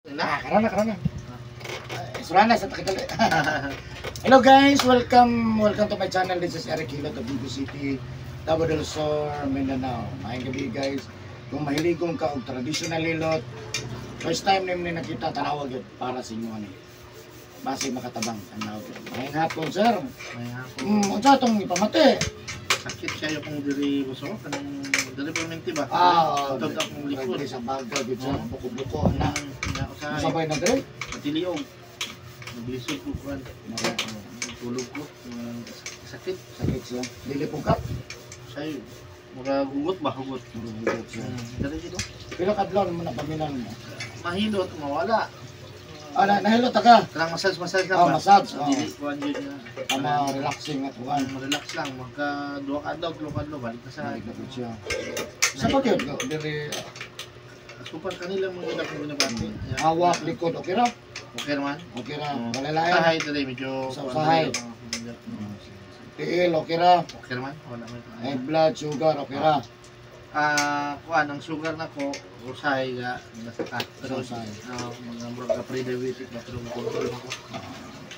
Na, karon na, karon na. Isura na sa takidali. Hello guys, welcome welcome to my channel. This is Eric Hilot of Vigo City, Davao del Sur, Mindanao. Maayong gabi, guys. Kung mahiligong ka og traditional hilot, first time nimo ni nakita, tanawa gyud para sa inyo ani. Basi makatabang, tanawa gyud. Maayong hapon, sir. May hapon. Unsa tong ipamati? Sakit kayo kung diri gusto kanang diri permanente ba? Ah, Tod akong likod. diri sa baga gyud sir, Oo. buko-buko na. Na usahay. Sabay na diri. Matiliog. Naglisod ko kuan. Tulog ko. Sakit. Sakit siya. Dili pugkat. Say mura hugot ba, hugot. Hugot siya. Diri gid. Pila ka adlaw naman na paminan mo? Mahilot mawala. Ah, nahilot ta ka. Kanang massage massage lang Ah, ba? massage, oo. Dili kuan jud na. Tama, relaxing at kuan. Relax lang, magka duha ka adlaw, tulo ka adlaw, balik na sa Balik na po siya. Sa pag yun, diri Super kanila mo gid akong ginabati. Hawak, likod, okay ra? Okay naman. Okay ra, Oo. wala lain. Usahay diri medyo Sa kuan usahay. diri, oh, medyo- Tiil, okay ra. Okay naman, wala man. High blood, sugar, okay ra. Ah, kuan ang sugar nako usahay ga nasaka. Pero Usahay. ah, mga murag ka pre-diabetic ba, pero control ako.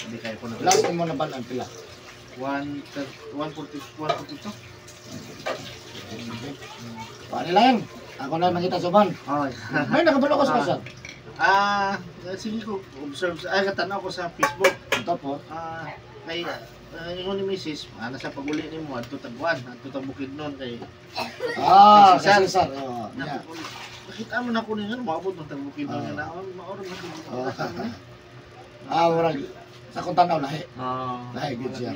Hindi kaya ko na. Last mo na balan pila? 1 140 142. Okay. Paano lain? Ako na makita sa ban. Okay. May nakabalo ko sa sir. Ah, sige ko observe ay katanaw ko sa Facebook. Ito po. Ah, kay ingon ni Mrs. Ana sa paguli nimo adto tagwan, adto tag Bukidnon kay Ah, kay Cesar. kay Cesar. Oo, yeah. Nakita mo na ko ni ano maabot ng tag Bukidnon Ah. nga na maoron na Oh. ko. Ah, murag sa kung tanaw lahi. Ah, Lahi gid siya.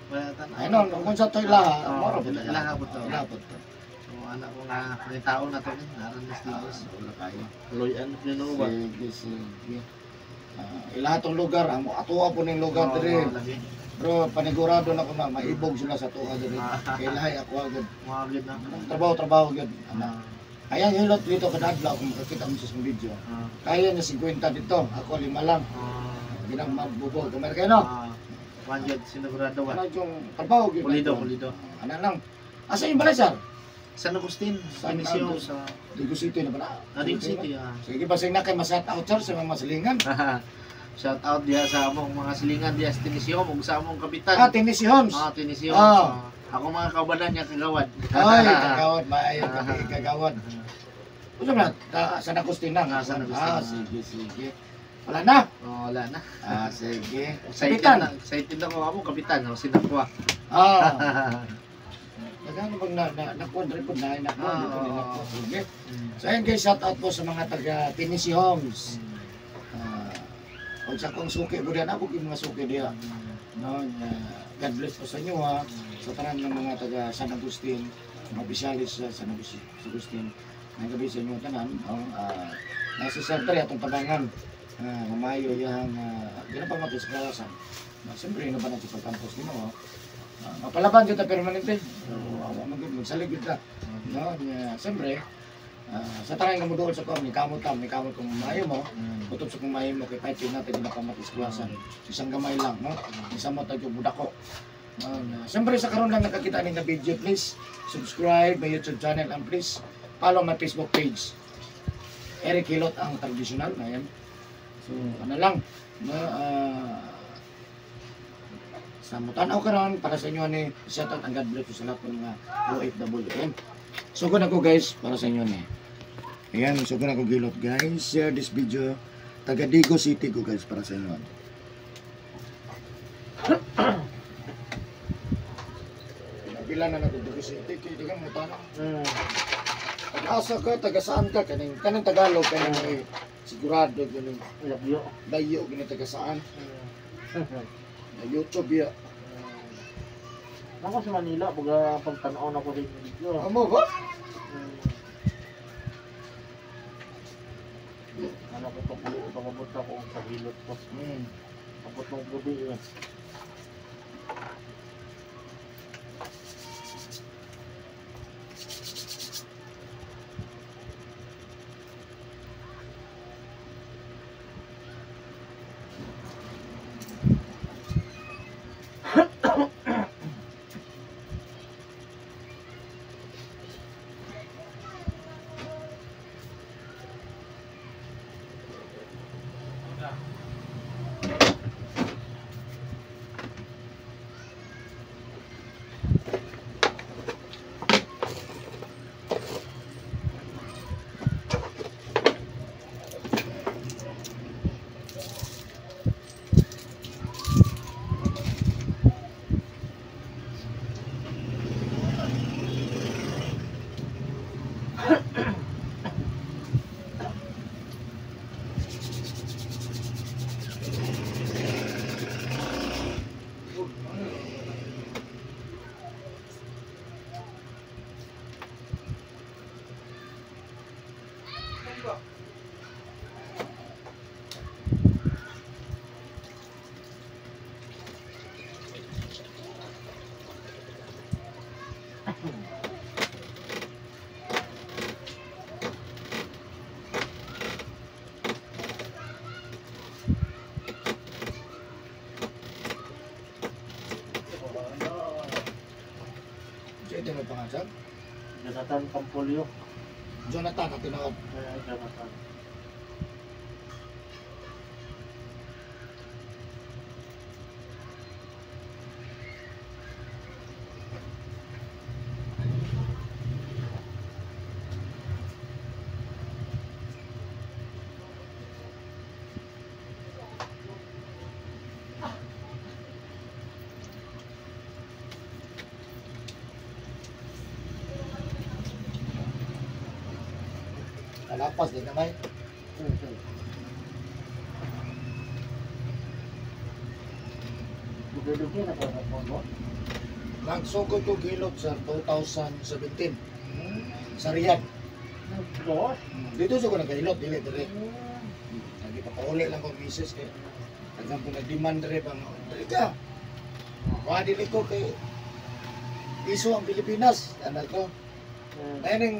Wala tanaw. Ay no, kung sa to ilaha, Oo, moro po. ilaha po to. Ilaha po to. So anak ko nga may tao na to ni naran ni Ah, Stevens. wala kayo. Loyan ko ba? Sige, sige. Ah, ilaha tong lugar, amo atuwa po ning lugar diri. Oo, lagi. Pero panigurado na ko na maibog sila sa tuwa diri. Ah. Kay lahi ako agad. Mga gid na. Trabaho, trabaho gyud. Ana. Ah, Ayan hilot dito kada adlaw kung makakita mo sa video. Kaya niya 50 dito, ako lima lang. Ginang mabubog. Kamay kayo no. Kuan jud sinigurado ba? Ano yung trabaho gyud. Pulido, pulido. Ana lang. Asa yung balay, sir? San Agustin, San Benicio Agustin. sa Digo City na ba? Aring City. Ah. Sige, basing na kay ma-shout out sir sa mga silingan. Shout out diha sa among mga silingan diha sa Tennessee Home ug sa among kapitan. Ah, Tennessee Homes. Ah, Tennessee Ah. Homes. Ah. Ako mga kaubanan niya kagawad. Ay, kagawad, maayo kami kagawad. Unsa man ta San Agustin na? Ah, San Agustin. Ah, sige, sige. Wala na. Oh, wala na. Ah, sige. Excited Kapitan. na, excited ako among kapitan, oh, sinakwa. Ah. Daghan bang na na nakuha diri po na nakuha Ah, dito ni oo. nakuha. Sige. So ayun guys, shout out po sa mga taga Tennessee Homes. Ah, og sa akong suki po diyan ako yung mga suki diha. No, nga, God bless po sa inyo ha. Sa tanan ng mga taga San Agustin, mga opisyalis sa San Agustin, San Agustin. Ang gabi sa inyo tanan, no, nasa center atong tabangan. Maayo yang ginapamati sa kalasan. Siyempre, na ba na sa pagkampos nimo? Mapalaban jud ta permanente. So, awa man gud magsalig gud ta. No, nya siyempre, sa tanan nga moduol sa kuan, ni kamot ta, ni kamot kung maayo mo, kutob sa kung maayo mo kay kahit yun natin ginapamati sa kalasan. Isang gamay lang, no? Isang mo tayo budako. No, nya, siyempre sa karon lang nakakita ni nga video, please subscribe my YouTube channel and please follow my Facebook page. Eric Hilot ang traditional, ayan. So, ano lang, no, sa mutanaw karon para sa inyo ni shout out ang God bless sa lahat ng mga OFW. So ako guys para sa inyo ni. Ayan, so ako gilot guys. Share this video. Taga Digo City ko guys para sa inyo. Pila na nako Digo City kay daghang mutanaw. Taga asa ka, taga saan ka kaning kaning Tagalog kaning may sigurado kaning Labyo. layo gini taga saan. Na YouTube ya. Ako sa Manila, pag pagtanaw na ko sa inyong video. Amo ba? Ano ko pag pagabot ako sa hilot ko. Abot ng gabi eh. Na. Ito mo pangalan? Jonathan Campolio. Jonathan, ang tinuod. Jonathan. Kalapas din naman. Dugi-dugi na ka mo. Nagsugod ko gilot sa 2017 sa Riyadh. Dos. Dito sa ko nagkailot, dili dire. Lagi papauli lang ko misis kay tagang po nag-demand dire bang dili ka. Wa dili ko kay iso ang Pilipinas, anak ko. Ayun ang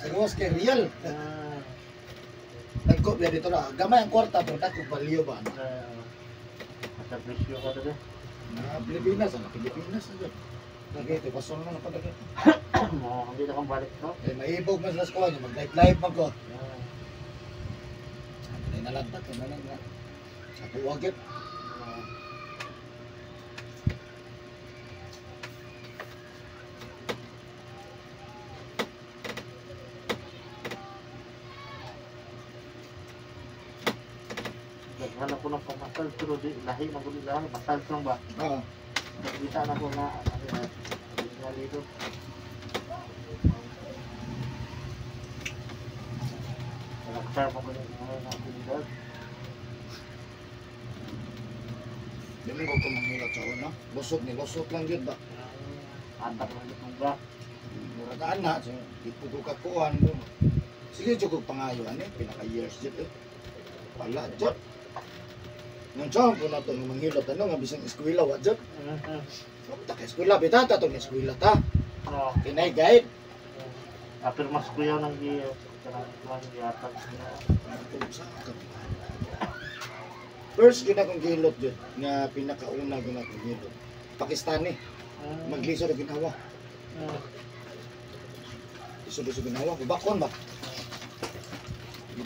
sa gawas kay real. Nagko biya dito na. Gamay ang kwarta pero dako value ba? Sa presyo ka dito. Na Pilipinas, ana Pilipinas na jud. Lagi ito pasol na napadagay. Mo, hindi na kang balik no. Eh maibog man sila sa kuha niya, mag-live live man ko. Ay nalagdag ka na lang nga. Sa tuwagit. Daghan ako ng pamasal pero di lahi man gud lahi, masal lang ba. Oo. Nakita na ko nga ano nga dito. Nagkar mo ko ng mga aktibidad. Di mo ko kumangilot sa una. Lusot ni lusot lang yun ba? Antak lang itong ba. Mura ka na. So, di po ko kakuhan. Sige, jud ko pangayo. Ano pinaka years jud eh. Wala jud. Nung saan po na ito nga manghilot, ano nga bisang eskwela, wa jud. So, ta ka eskwela, bitata itong eskwela ta. No. Kinay guide. Apirmas ko yan ang gi kanang kuan gihatag niya. First yun akong gilot yun, nga pinakauna yun akong gilot. Pakistani, maglisod ang ginawa. Lisod sa ginawa, bakon ba?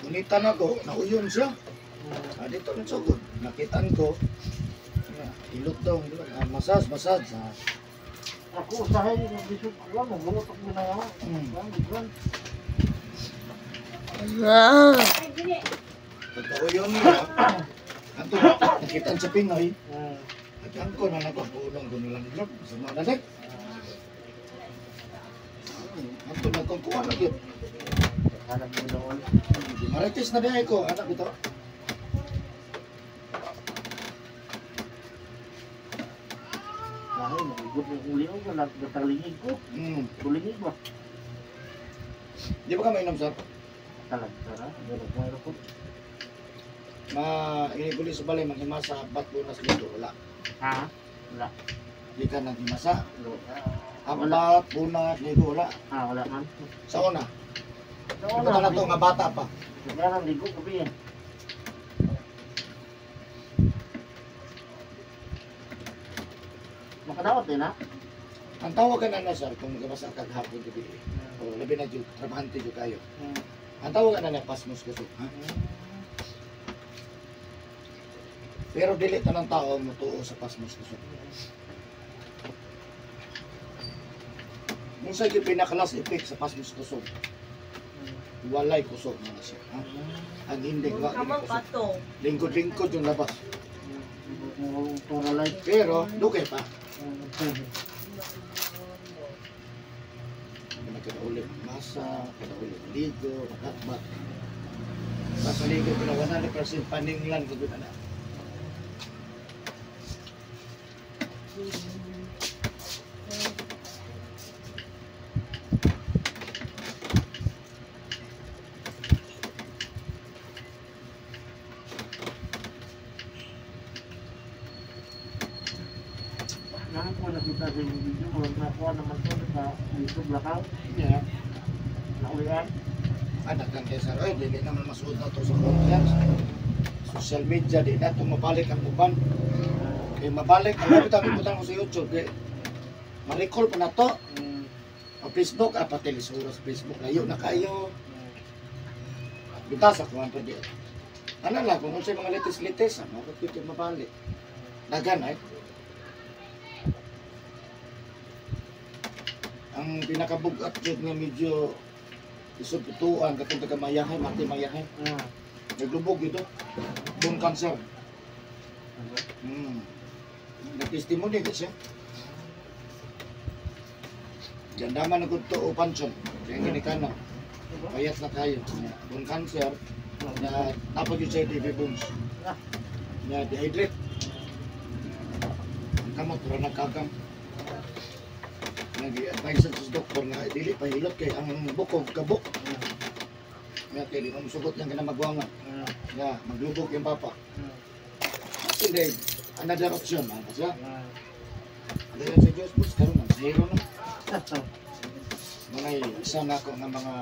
Gunitan ako, nauyon siya. Ah, dito rin sugod. Nakitaan ko, nga, ilot daw, massage, massage. Ah. Ako usahay maglisod ko lang, mabuot ako na ako. Pagkauyon niya, anto, nakitaan sa Pinoy, at ang ko na nagpapulong ko nilang drop, sa mga nalik. Anto, nagkongkuha na yun. Hanap mo doon. Marites na biyahe ko, anak ito. Lahi, magugot ng uli ko, natalingig ko. Tulingig ba? Di ba ka mainom, sir? Talaga, ha? Meron ko, meron ko. Ma, inibuli sa balay, manghimasa, apat bunas lito, wala. Ha? Wala. Di ka naghimasa. Wala. Apat, bunas, ligo, wala. Ah, wala man. Sa una. Sa Di ba na to, nga bata pa? Wala nang ligo, gabi eh. Makadawat din, ha? Ang tawag ka na na, sir, kung maghimasa kag hapon gabi. O, labi na dyan, trabahante dyan kayo. Ang tawag ka na na, pasmos ko, ha? Pero dili tanang tao motuo sa Pasmos kusog. Unsa gyud pinaka-last effect sa Pasmos kusog? Walay kusog na siya. Ha? Ang hindi wa kusog. Lingkod-lingkod yung labas. Pero dugay pa. Kada uli masa, kada uli ligo, makakbat. Sa ligo pero 100% paninglan ko na. Ko nakita sa yung video ko, nakuha naman ito sa YouTube lakaw. Yeah. Nauwian. Anak lang kay sir, ay, dili naman masuod na to sa conference. Social media, di na ito mabalik ang uban. Kaya mabalik, ang lapit ang ibutan ko sa YouTube, kaya ma-recall pa na to. O Facebook, pati lisura sa Facebook, layo na kayo. Bita sa kuhan pa di. Ano lang, kung sa mga litis-litis, ano, kung ito mabalik. Dagan ay. Ang pinakabugat jud nga medyo isuputuan katong taga mayahay, mati mayahay. Naglubog ito. Bone cancer. Nag-testimony kasi siya. Ganda man ang to o pansyon. Kaya ginikanan. Payat na kayo. Bone cancer. Na napag yun sa DB bones. Na dehydrate. Ang kamot, wala nagkagam. Nag-advise sa doktor nga dili pa hilot kay ang bukog kabuk. Nga kay di mo sugot yang kinamagwangan. Nga maglubog yung papa. Hindi another option man siya. Ano yan sa Diyos boss karon ang zero na. Mga isa na ako nga mga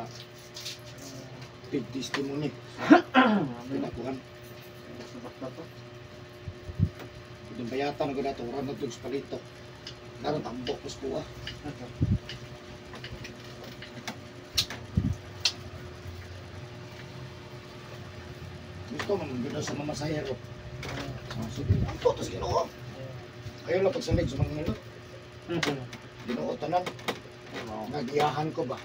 big testimony. Pinakuhan. Yung bayatan ko na ito, wala na ito sa palito. Karon tambok ko sa kuha. Gusto mo gino sa mga masahero. Oh, sige, ang putos Ginoo. Kayo lang pagsalig sa mga nilo. Ginoo tanan. Nagiyahan ko ba?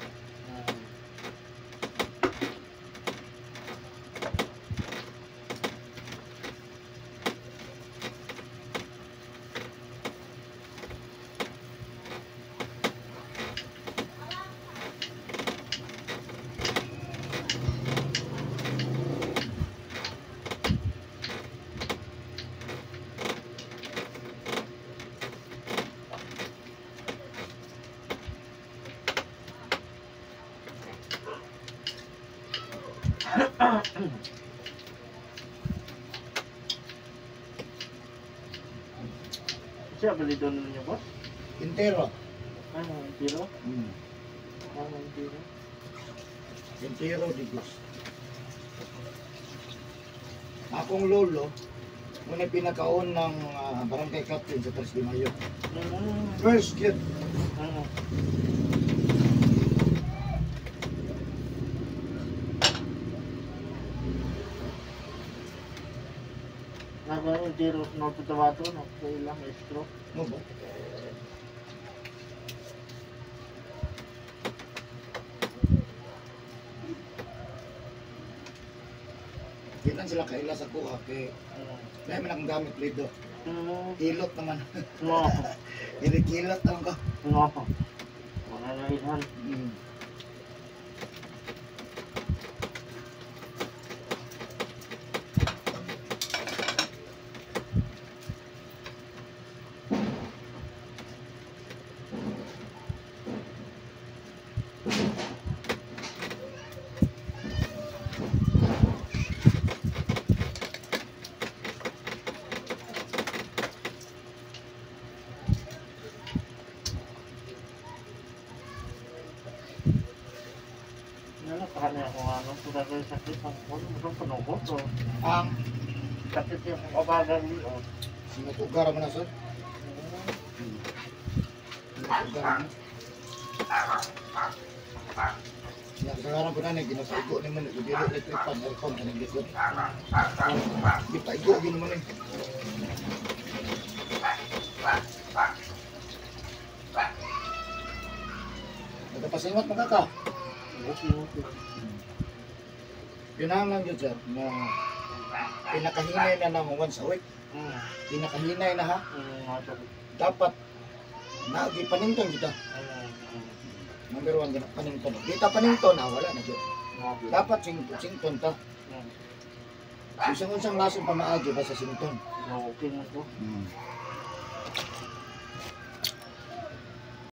Siya, balido na niyo, boss? Entero. Ano, entero? Ano, entero? Entero, Digos. Akong lolo, muna pinakaon ng barangay captain sa 3 de Mayo. First kid. Naka entero sa North Cotabato, no? Kailang stroke. Mo ba? Di lang sila kaila sa kuha kay may man akong gamit lido. Hilot naman. No. Hilot naman ko. No. Wala na ihan. Sakit ang panukot o Ang sakit yung kabagang liot. Sinutugar mo na sir? Sinutugar mo. Ya, kasagaran po na ginapaigo ni mo, dili electric fan, aircon kaning likod. Gipaigo gyud mo ni. Nagpasingot man ka. Okay. Yun ang lang yun, sir, na pinakahinay na ng once a week. Pinakahinay na ha. Ato. Dapat naagi panington kita. Number one, gana panington. Di ta panington, ah, wala na jud. Dapat sington ta. Isang unsang lason pa maagi ba sa sington. Okay na to.